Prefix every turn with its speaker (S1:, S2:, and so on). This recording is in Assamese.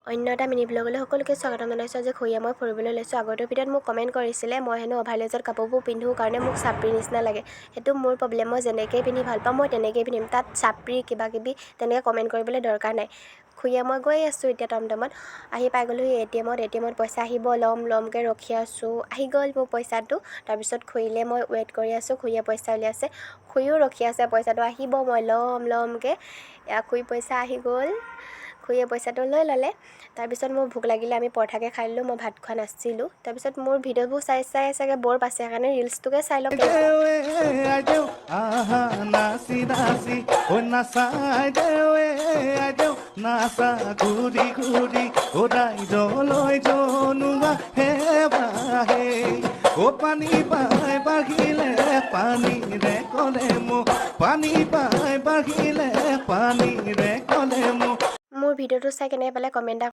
S1: অন্য এটা মিনি ব্লগলৈ সকলোকে স্বাগতম জনাইছোঁ। আজি খুৰীয়ে মই ফুৰিবলৈ লৈছোঁ। আগৰটোৰ ভিডিঅ'ত মোক কমেণ্ট কৰিছিলে, মই হেনো অভাৰলেজত কাপোৰবোৰ পিন্ধো কাৰণে মোক চাপৰি নিচিনা লাগে। সেইটো মোৰ প্ৰব্লেম। মই যেনেকেই পিন্ধি ভাল পাওঁ, মই তেনেকেই পিন্ধিম। তাত চাপৰি কিবা কিবি তেনেকৈ কমেণ্ট কৰিবলৈ দৰকাৰ নাই। খুৰীয়ে মই গৈ আছোঁ এতিয়া টমটমত। আহি পাই গ'লোহি এ.টি.এমত। এ.টি.এমত পইচা আহিব ল'ম ল'মকৈ ৰখি আছোঁ। আহি গ'ল মোৰ পইচাটো। তাৰপিছত খুৰীলৈ মই ৱেইট কৰি আছোঁ। খুৰীয়ে পইচা উলিয়াইছে, খুৰীও ৰখি আছে, পইচাটো আহিব, মই ল'ম ল'মকৈ। এয়া খুৰী পইচা আহি গ'ল। খুৰীয়ে পইচাটো লৈ ল'লে। তাৰপিছত মোৰ ভোক লাগিলে, আমি পৰঠাকে খাই ল'লোঁ। মই ভাত খোৱা নাছিলোঁ। তাৰপিছত মোৰ ভিডিঅ'বোৰ চাই চাই চাগে ব'ৰ পাইছে, সেইকাৰণে ৰিলচটোকে চাই লওক।
S2: দেৱে আইদেউ, আহা নাচি নাচি, ও নাচাই দেৱে আইদেউ, নাচা ঘূৰি ঘূৰি, ও ৰাইজলৈ জনোৱা সেৱা হে। ও পানী পাই বাঢ়িলে পানীৰে কলে মোক, পানী পাই বাঢ়িলে পানীৰে কলে মোক।
S1: মোৰ ভিডিঅ'টো চাই কেনেকৈ পালে কমেণ্ট এটা